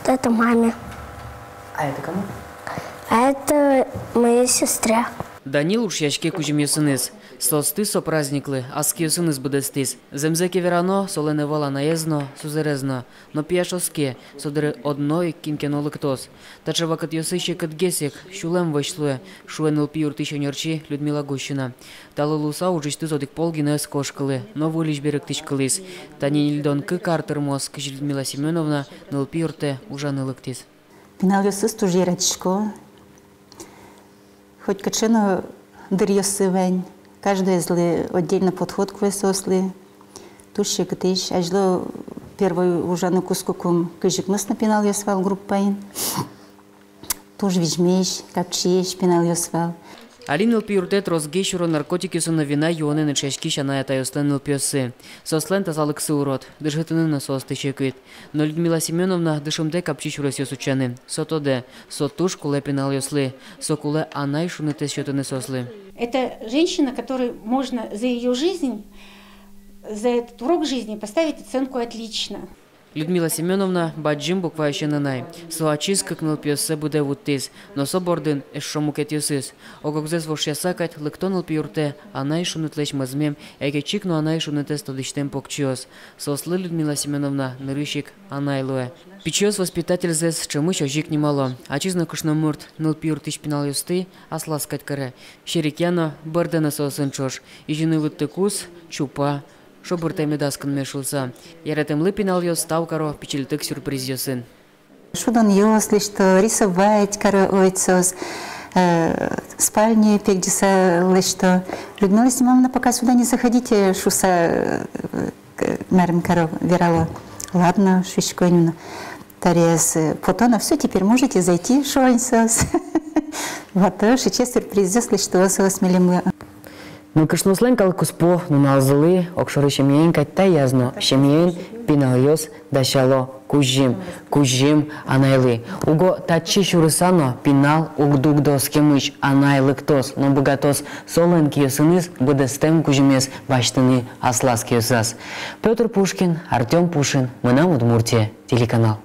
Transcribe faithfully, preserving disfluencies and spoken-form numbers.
Это маме. А это кому? А это моей сестре. Данил ушъяське кузьымъёсыныз. Соосты со праздниклы ас киосыныз быдэстӥз. Зэмзэ ке верано, солэн ӧвӧл анаез но, сузэрез но. Но пияш оске, со дыре одно ик кин ке но лыктоз. Таӵе вакытъёсы секытгес ик сюлэм вӧсь луэ, шуэ нылпи юртысь ӧнерчи Людмила Гущина. Талы луыса ужысьтыз одӥг пол гинэ ӧз кошкылы, но выльысь берыктӥськылӥз. Тани ньыльдон кык ар тырмоз, кызьы Людмила Семёновна нылпи юртэ ужаны лыктӥз. Пиналъёсыз туж яратӥсько. Хоть кыӵе но дыръёссы вань, каждоезлы отдельно подход кулэ соослы. Туж секытысь, азьло первой ужаны кутскыкум кызь укмыс но пиналъёс вал группаын. Туж визьмесь, капчиесь пиналъёс вал. Али нылпи юртэ тросгес сюро наркотикъёсын но вина юонэн ышъяськись анай-атайёслэн нылпиоссы. Соослэн тазалыксы урод, дышетыны но соосты секыт. Но Людмила Семёновна дышымтэ капчи сюресъёс утчаны. Со тодэ, со туж кулэ пиналъёслы, со кулэ анай шунытэз сётыны соослы. Это женщина, которой можно за её жизнь, за этот урок жизни поставить оценку «отлично». Людмила Семёновна бадӟым букваысен анай. Со ачиз кык нылпиоссэ быдэ вуттӥз, но со бордын эшшо мукетъёсыз. Ог-огзэс вошъяса кадь, лыкто нылпи юртэ анай шунытлэсь мӧзмем яке чик но анай шунытэз тодӥсьтэм покчиос. Соослы Людмила Семёновна нырысь ик анай луэ. Пичиос воспитательзэс ӵемысь озьы ик нимало. Ачиз но кышномурт нылпи юртысь пиналъёсты аслаз кадь каре. Серекъя но, бӧрдэ но соосын ӵош. Изьыны лыктыкуз чупа, шобыртэ медаз кынме шуыса. Яратэмлы пиналъёс тау каро пичильтык сюрпризъёсын. Шудонъёс лэсьто, рисовать каро, ой, соос, э, спальне пегӟыса лэсьто. Людмила Семёновна, пока сюда не заходите, шуыса, э, к-, марым каро, верало. Ладно, шуисько ини но. Таре, э, пото но, всё, теперь можете зайти, шуо ини соос. Вот, э, сыӵе сюрпризъёс лэсьто соос милемлы. Нылкышноослэн калыккуспо нуналзылы огшоры семьяын кадь таяз но, семьяын пиналъёс дасяло кузьым, кузьым анайлы. Уго татчы сюрыса но пинал уг дугдо оскемысь, анай лыктоз но быгатоз солэн киосыныз быдэстэм кузьымез басьтыны аслаз киосаз. Пётр Пушкин, Артём Пушин, «Мынам Удмуртие» телеканал.